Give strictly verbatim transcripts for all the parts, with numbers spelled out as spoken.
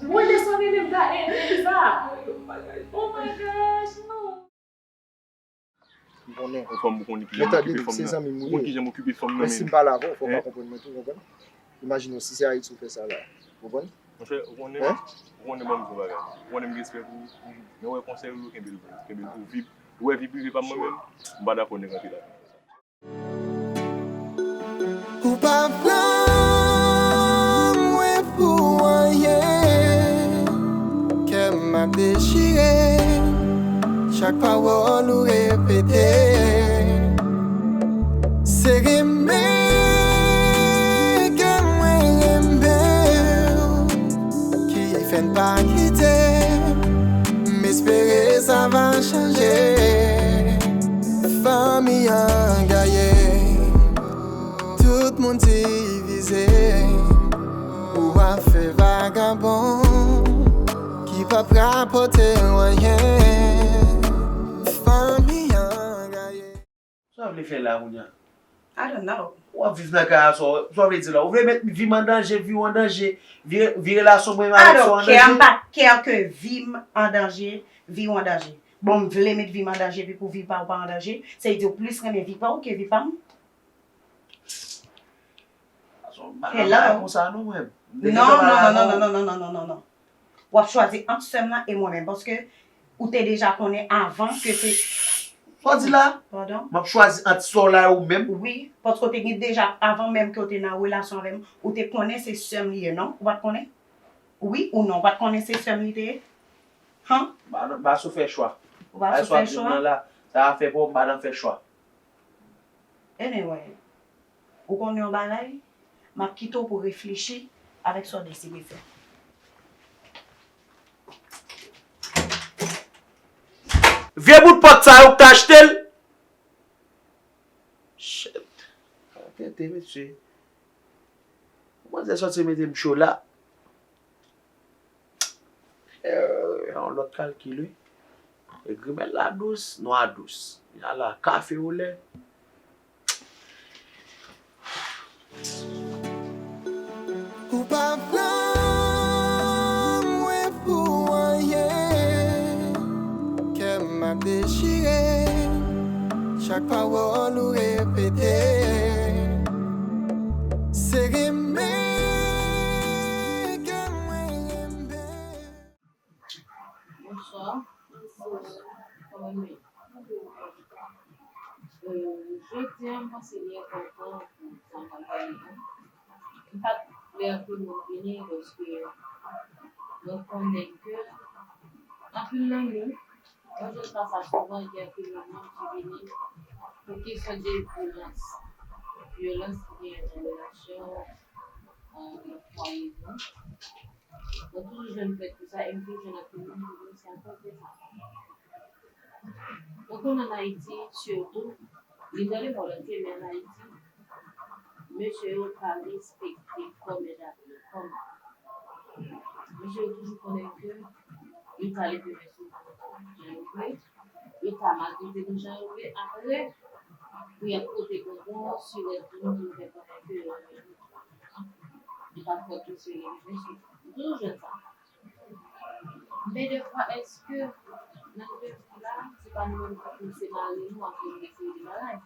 Mwen desann rele m ta e, e, Liza. Oh my gosh, non. M konnen. Yon fanm ou konnen kijan m okipe fanm nan. Ou konn kijan m okipe fanm nan, men. Men si m pale avè w, fò w ka konprann mwen tou, konprann? Imajine w, si se Ayiti ou fè sa la. Konprann? Monchè, ou konnen, ou konnen ban m di yon bagay. Ou konnen m gen respè pou ou. Men ou wè konsèy ou yo, kenbe l pou ou. Kenbe l pou ou. Vip, ou wè vi prive pa m mwen menm, m pa dakò nèg antre ladan l konsa. Ou pa pran mwen pou anyen. Kè m ap dechire. Chak pawòl ou repete. Se renmen ke mwen renmen w ki fè n pa kite. M espere sa va chanje. Fanmi an gaye, tout moun divize. Ou ap fè vagabon ki p ap rapòte w anyen. Fanmi an gaye. Sa w vle fè la kounye a? I don't know. W ap viv nan kay a, sa w, sa w vle di la? Ou vle met vi m an danje, vi w an danje, vi, vi relasyon mwen menm avèk sa w an danje? I don't care, m pa care ke vi m an danje, vi w an danje. Bon, m vle met vi m an danje epi pou vi pa w pa an danje, se di w plis renmen vi pa w ke vi pa m? Hello. Konsa non, mwen. Non, non, non, non, non, non, non, non, non. W ap chwazi ant sè m lan e mwen menm, paske ou te deja konnen avan ke se... Sa w di la? Pardon? M ap chwazi ant sè w la e ou menm? Wi, paske w te gen deja, avan menm ke w te nan relasyon avè m, ou te konnen se sè m li ye, non? Ou pa t konnen? Wi ou non, ou pa t konnen se sè m li te ye? Han? Ba, ba sou fè chwa. Ou pa sou fè chwa? Sa a fè pa w, m pa nan fè chwa. Anyway, ou konnen yon bagay? M ap kite w pou w reflechi avèk sa w deside fè. Vye bout pòt sa yo ou t achte l? Shit. Tete, mesye. Manzè sòti mete m cho la. Eh, yon lòt kalkil, wi. E grimèl la dous, nwa dous. Ala kafe olè. Ou pa pran mwen pou anyen. Kè m ap dechire. Chak pawòl ou repete. Se renmen ke mwen renmen. Bonswa. Kòman nou ye? Euh, jodi a, m panse li enpòtan pou sa m pral pale a. M pa t vle anpil moun vini paske mwen konnen ke anpil nan nou, mwen jwenn sa souvan, gen anpil nan nou ki vini pou kesyon de vyolans. Vyolans ki genyen nan relasyon, euh, nan fwaye nou. Mwen toujou jwenn plent pou sa, e m toujou jwenn anpil moun ki di m se akoz de sa. Donk, nou ann Ayiti, sitou, li nan lemond antye, men ann Ayiti, mesye yo pa respekte kò medam yo, kòm mesye yo toujou konnen ke yo ka leve men sou nou jan yo vle, yo ka maltrete nou jan yo vle, apre, pou y ap pote bonbon, sirèt, pou nou vin fè konnen ke yo renmen nou. Li pa t fòt mesye yo, mesye. M toujou jwenn sa. Men defwa, èske nan nou menm ki la, se pa nou menm ki pouse mari nou ap fè yon seri de bagay?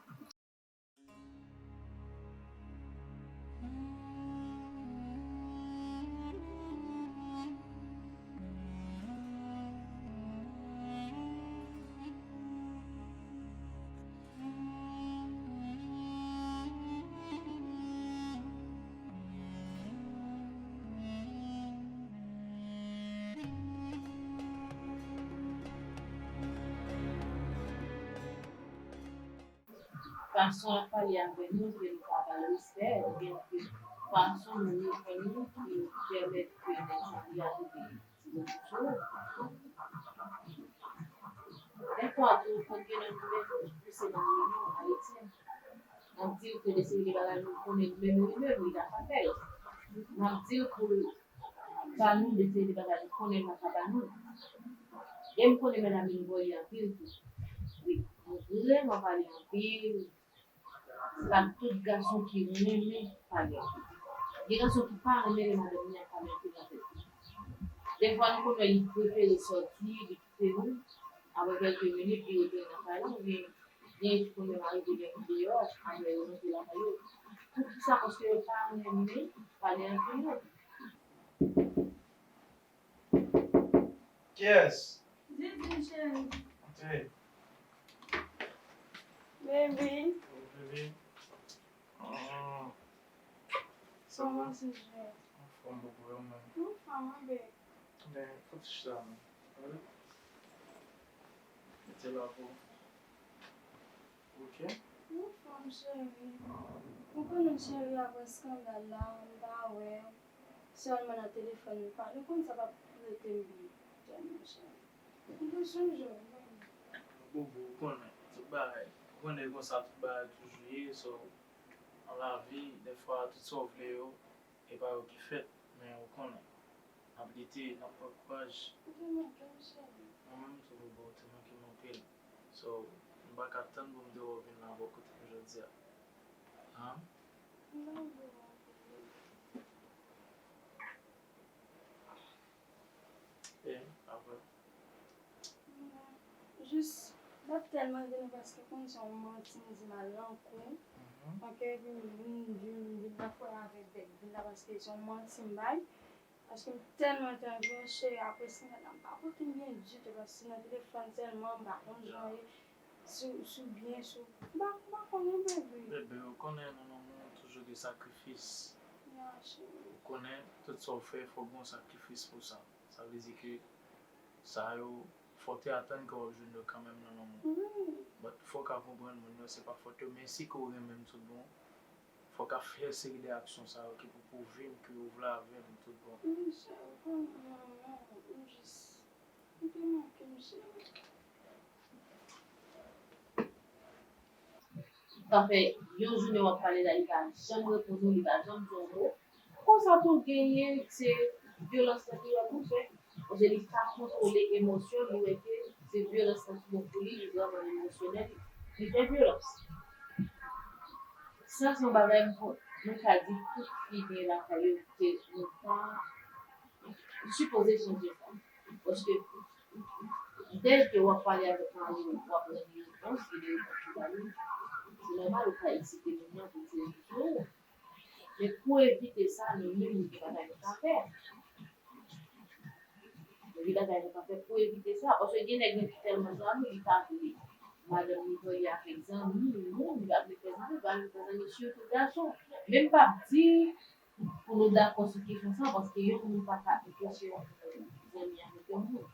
Fason l ap pale avè nou, ke nou ka ba l respè, oubyen ke fason nou reponn li ki pèmèt ke nèg sa li a rive. Dèfwa tou, konn gen nan nou menm ki pouse mari nou, Ayisyen, n ap di ke de seri de bagay nou konnen nou menm, wi menm, li ta ka fè l. N ap di l pou l ba nou de seri de bagay nou konnen l pa ka ba nou. E m konnen medam yo voye anpil tou. Wi, yo vrèman pale anpil. Se pa tout gason ki renmen pale. Gen gason ki pa renmen lè madanm li ap pale anpil nan tèt li. Defwa, nou konn wè li prefere sòti, li kite nou. Apre kèlke minit, li retounen nan kay la, oubyen gen ki konn menm arive deyò, apre yo rantre lakay yo. Poukisa? Paske yo pa renmen pale antre yo. Kiyès? Didi, cheri. Antre. Baby. Oh, baby. Ah. Kòman se jwe? Anfòm, bobo, yo menm. Anfòm, wi, baby. Men, fout chita, non. Wi. Mete la pou. Ok. Anfòm, cheri. Ou konnen, cheri, apre eskandal la, m pa wè. Sèlman nan telefòn, m pale konn sa p ap rete m byen. Tèlman, cheri. M te sonje w, mwen. Bobo, ou konnen, tout bagay. Ou konnen konsa tout bagay toujou ye, so, nan lavi, defwa, tout sa w vle yo, e pa yo ki fèt, men ou konnen. N ap lite, n ap pran kouraj. Ou te manke m, cheri. Mwen menm tou, Bobo, ou te manke m anpil. So, m pa ka tann pou m te wè w vin la bò kote m jodi a. An? M pa vle w anpil, baby. E, apre? Jis, m ap tèlman vini paske konn se yon manti m di m al nan kou. Mhm. Ok, epi m vin, vin, vin nan foye avèk bèk vin la paske se yon manti m bay. Paske m tèlman te anvi yon cheri apre eskandal la, m pa pote m byen ditou paske se nan telefòn sèlman, m pa konn jan w ye. Si w, si w byen, si w, m pa, m pa konnen, bebe. Bebe, ou konnen nan lanmou toujou gen sakrifis. Ya, cheri. Ou konnen tout sa w fè, fòk gen yon sakrifis pou sa. Sa vle di ke sa yo, fò w te atann ke w ap jwenn yo kanmenm nan lanmou. Wi. But fò w ka konprann moun yo, se pa fòt yo, men si ke w renmen m tout bon, fò w ka fè seri de aksyon sa yo ki pou pwouve m ke w vle avè m tout bon. Wi, cheri, ou konnen m renmen w, m jis, ou te manke m, cheri. Sa fè yon jounen w ap pale la, li pa janm reponn ou, li pa janm di yon mo. Konsa tou genyen, se vyolans lan ki wè pou fè. Paske li pa kontwole emosyon, li wè ke se vyolans lan ki bon pou li, li vrèman emosyonèl, li fè vyolans. Sa se yon bagay mwen, mwen ka di tout fi gen lakay yo ke nou pa sipoze chanje sa. Paske dèlè ke w ap pale avèk mari w, w ap rann li repons, li gen repons pou ba li. Se nòmal ou ka eksite moun nan pou l di li pou ou. Men pou evite sa, nou menm, nou gen bagay nou ka fè. Nou gen bagay nou ka fè pou evite sa. Paske gen nèg menm ki tèlman zanmi, li pa vle madanm li vwe li avèk zanmi, non, li pa vle fè zanmi, li pa vle fè zanmi, sitou gason. Men m p ap di pou nou dakò sou kesyon sa, paske yon moun pa ka anpeche yon moun zanmi avèk yon moun.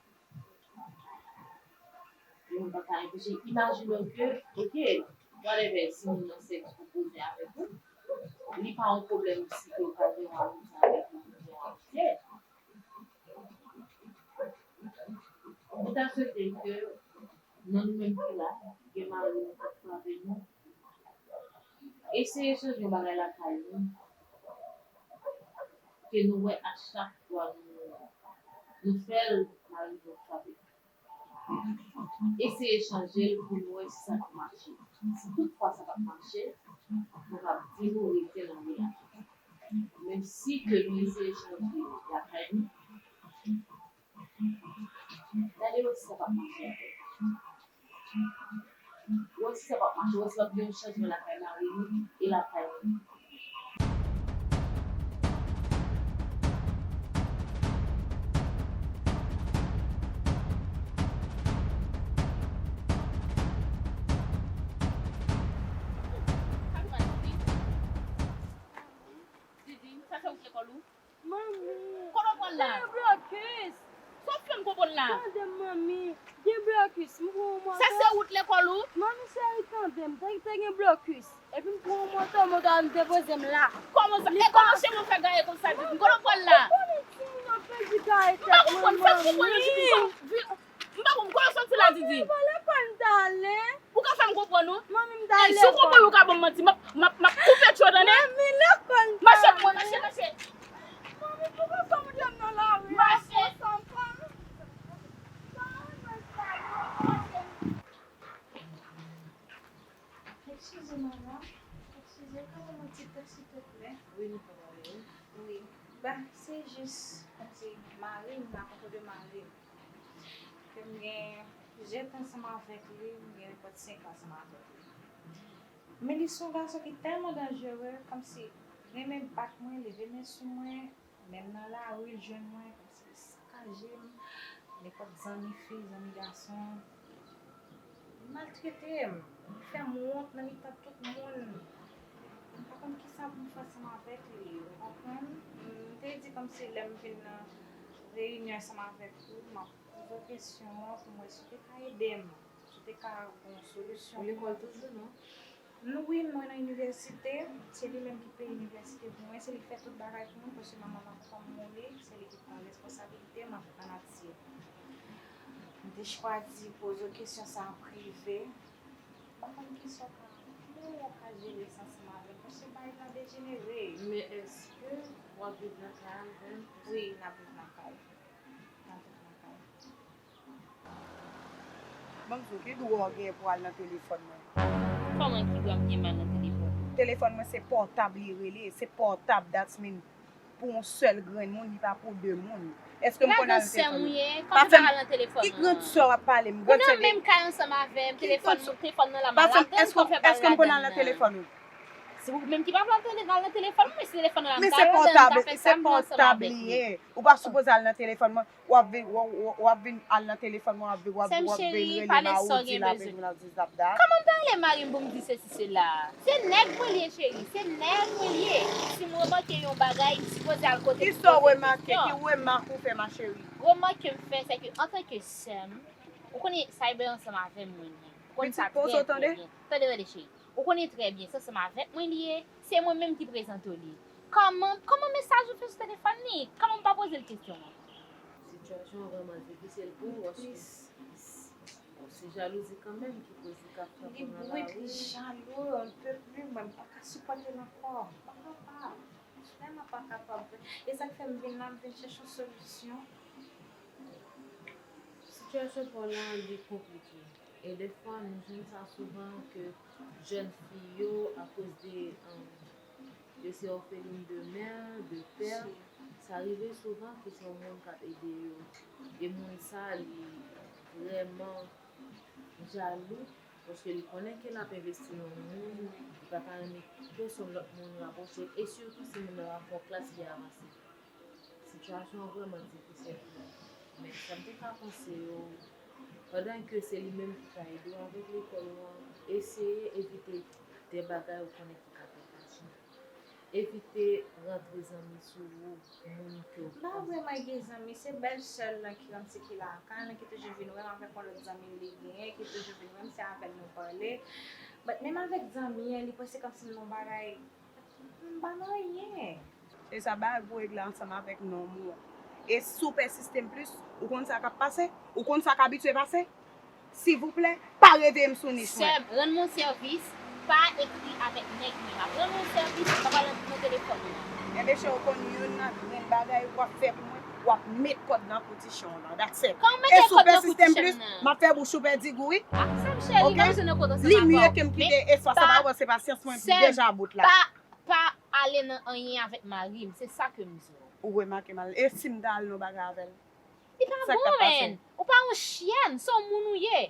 Yon moun pa ka anpeche. Imajine ke, ok, whatever, si moun nan sèks pou koze avèk ou, li pa yon pwoblèm si ke w ka gen yon amizye avèk li, ou gen yon amizye. Mwen ta swete ke nan nou menm ki la, gen mari nou k ap frape nou, eseye chanje yon bagay lakay nou, ke nou wè a chak fwa nou, nou fè l, mari nou frape. Eseye chanje l pou nou wè si sa ka mache. Si tout fwa sa p ap mache, nou ka di nou rete nan relasyon. Men si ke nou eseye chanje lakay nou, gade wè si sa p ap mache avè nou. Wè si sa p ap mache, wè si p ap gen yon chanjman lakay mari nou e lakay nou. Didi, sa se wout lekòl ou? Manmi, kote w pral la? Gen blokis. Sa w fè m konprann la? Tande m, manmi, gen blokis. M pran yon moto. Sa se wout lekòl ou? Manmi cheri, tande m. Te, te gen blokis. Epi m pran yon moto, moto a vin depoze m la. Kòman sa? E kòman chemen w fè gaye konsa, Didi? Kote w pral la? Ou konnen timoun yo pèdi gaye tèt mwen, manmi. M pa konprann, fè m konprann, Didi. M pa konprann, kote w soti la, Didi? Manmi, pa lekòl m t ale. Ou ka fè m konprann ou? Manmi, m t ale lekòl. Ey, si w konprann ou ka ban m manti, m ap, m ap, m ap koupe tchò, tande? Manmi, lekòl m t ale. Mache pou mwen, mache, mache. Manmi, poukisa w montre m nan lari a konsa, manmi? Eskize, madam. Eskize, ka ban mwen ti tèks, silvouplè? Wi, nou pral ale, wi. Wi. Ba, Se jis kòmsi mari m, la photo de mari m. Ke m gen plizyè tan ansanm avèk li, m gen nenpòt senk an ansanm avèk li. Men li se yon gason ki tèlman danjere, kòmsi renmen bat mwen, leve men sou mwen, menm nan lari l jwenn mwen, kòmsi li sakaje m, nenpòt zanmi fi, zanmi gason, li maltrete m, li fè m wont nan mitan tout moun. M pa konn kisa pou m fè ansanm avèk li, ou konprann? M te di kòmsi lè m vin nan reyinyon ansanm avèk ou, m ap poze w kesyon an pou m wè si w te ka ede m, si w te ka ban yon solisyon pou mwen. Ou lekòl toujou, non? Nou, wi, mwen nan inivèsite. Se li menm ki peye inivèsite pou mwen, se li ki fè tout bagay pou mwen, paske manman m ak papa m mouri, se li ki pran responsabilite m avèk anati. M te chwazi poze w kesyon sa a an prive. M pa konn kisa w ka, kòman w ka jere sa ansanm avè m, paske bagay la dejenere. Men èske w ap viv nan kay avè m? Wi, n ap viv nan kay. N ap viv nan kay. Ban m di w, ki dwa w gen pou al nan telefòn mwen? Kòman ki dwa m gen m al nan telefòn ou? Telefòn mwen se pòtab li rele, se pòtab, that's mean pou yon sèl grenn moun, li pa pou de moun. Èske m konn al nan telefòn ou? Ki grann sè w ap pale m? Ou nan menm kay ansanm avè m, telefòn nan la malad, èske m konn al nan telefòn ou? Se ou menm ki pa vle al nan telefòn mwen, si telefòn nan la m ta al ladan, m ta fè sa, m nan ansanm avèk li. Ou pa sipoze al nan telefòn mwen. W ap vin, w, w, w ap vin al nan telefòn mwen, w ap vin, w ap vin, w ap vin rele Mawoudi la, vin vin al di zap dat. Kòman m pale mari m pou m di sesi sela? Se nèg mwen li ye, cheri, se nèg mwen li ye. Si m remake yon bagay, m sipoze al kote pou poze kesyon. Kisa w remake? Ki remak ou fè, ma chérie? Remak ke m fè, se ke antanke sè m, ou konnen sa e bay ansanm avè m, mwen menm. Ou konn sa trè, trè byen. Tande, tande, cheri. Ou konnen trè byen, se ansanm avèk mwen li ye, se mwen menm ki prezante w li. Kòman, kòman mesaj ou fè sou telefòn li? Kòman m pa poze l kesyon an? Sitiyasyon an vrèman difisil pou ou, paske bon, se jalouzi kanmenm ki koz li ka frape w nan lari. Li brut, li jalou, on ne peut plus, mwen, m pa ka sipòte l ankò. M pa kapab. M vrèman pa kapab. E sa k fè m vin la, m vin chèche yon solisyon. Sitiyasyon pa w la, li konplike. E dèfwa, nou jwenn sa souvan ke jèn fi yo, akoz de, um, yo se òfelin de mè, de pè, sa rive souvan ke se yon moun k ap ede yo. E moun sa, li vrèman jalou, paske li konnen ke l ap envesti nan yon moun, li pa ta renmen pèsonn lòt moun rapwoche l, e sitou si moun nan pa fè yon klas ki avanse. Sitiyasyon an vrèman difisil pou ou. Men sa m te ka konseye w, pandan ke se li menm ki ka ede w avèk lekòl ou an, eseye evite de bagay ou konnen ki ka fè fache. Evite rantre zanmi sou ou, moun ke w... M pa vrèman gen zanmi, se bèl sè l lan ki kòmsi ki lakay lan, ki toujou vin wè m avèk yon lòt zanmi l li genyen, ki toujou vin wè m, se avè l nou pale. But menm avèk zanmi an, li panse kòmsi m nan yon bagay. M pa nan anyen. Se sa bagay pou w regle ansanm avèk nonm ou an. E si w pèsiste m plis, ou konn sa k ap pase? Ou konn sa k abitye pase? Silvouplè, pa reveye m sou nich mwen. Sè m, rann mwen yon sèvis, pa ekri avèk nèg mwen. M ap rann mwen yon sèvis, pa pale nan telefòn mwen. Enben, cheri, ou konn youn nan grenn bagay w ap fè pou mwen, w ap met kòd nan kou tichon w lan. That's it. E si w pèsiste m plis, m ap fè bouch ou pèdi gou, wi. Li mye ke m kite espas sa, pa wè se pasyans mwen deja bout la. Pa, pa ale nan anyen avèk mari m, se sa ke m di w. Ou remake mal. E si m ta al nan bagay avè l? Li pa bon, man. Ou pa yon chyèn, se yon moun ou ye.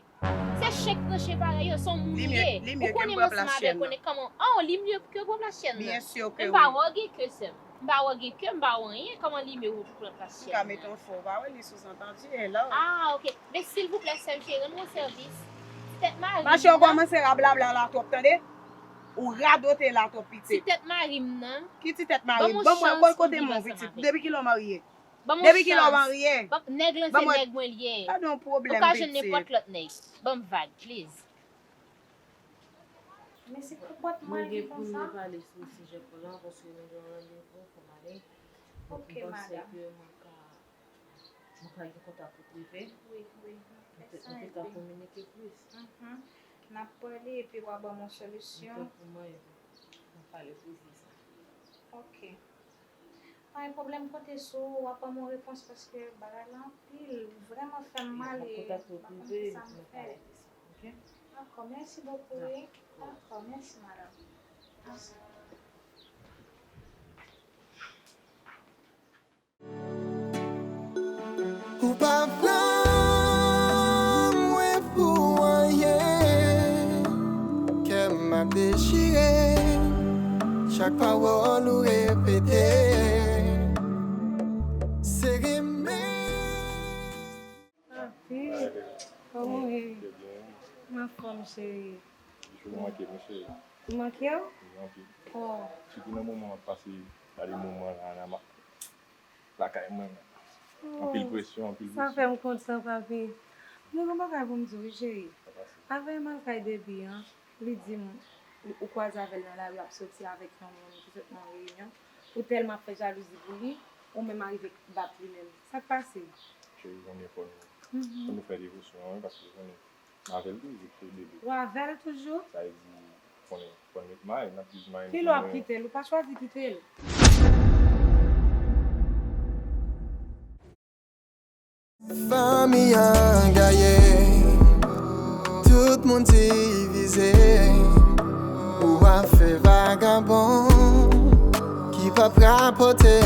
Se chen k pran chen parèy yo, se yon moun ou ye. Ou konnen m ansanm avè l, konnen kòman, oh, li mye ke w pran plas chyèn nan. Byen si ke wi. M pa wè w gen ke, sè m. M pa wè w gen ke, m pa wè anyen, kòman li mye ou pran plas chyèn nan. M ka mete yon fon, ou pa wè li souzantandi, hello. Ah, ok. Men silvouplè, sè m cheri, rann mwen sèvis. Ti tèt mari m nan. Mache, ou kòmanse rablabla la twòp, tande? Ou radote la twòp, pitit. Ti tèt mari m nan. Ki ti tèt mari m? Ban mwen, bòl kote mwen, pitit. Depi kilè w marye? Depi kilè w marye? Nèg lan se nèg mwen li ye. Ou ka jwenn nenpòt lòt nèg. Ban m vag, please. Men se konpòtman li konsa. Nou gen pou nou pale sou sijè pa w lan, paske nou gen yon randevou, fò m ale. Ok, madanm. Mwen panse ke mwen ka, mwen ka gen kontak ou prive. Wi, wi, m ap fè sa epi nou te ka kominike plis. N ap pale epi w a ban m yon solisyon. Ou fè pou mwen epi n ap pale prive sa. Ok. Pa gen pwoblèm, m konte sou ou, w ap ban m yon repons paske bagay la anpil, li vrèman fè m mal e m pa konn kisa m fè. Dakò, mèsi bokou, wi. Dakò, mèsi, madanm. Mèsi. Pawòl ou repete, se renmen. Papi, kòman w ye? M anfòm, cheri. Ou manke m, cheri. M manke w? Wi, anpil. Oh. Sitou nan moman m ap pase, gade moman la, la, m ap lakay mwen. Oh, anpil presyon, anpil presyon. Sa fè m kontan, papi. Mwen gen yon bagay pou m di w, wi, cheri. Sa pase. Avè m al kay Debi an, li di m, ou kwaze avè l nan lari, ap soti avèk yon moun ki sot nan reyinyon. Ou tèlman ap fè jalouzi pou li, ou menm arive bat li menm. Sa k pase? Cheri, konnen fò nou, fò nou fè devosyon an, wi, paske konnen avè l toujou, cheri bebe. Ou avè l toujou? Sa vle di, konnen, konnen met may, n ap viv may. Kilè w ap kite l? Ou pa chwazi kite l. Fanmi an gaye, tout moun divize. Ou ap fè vagabon ki p ap rapote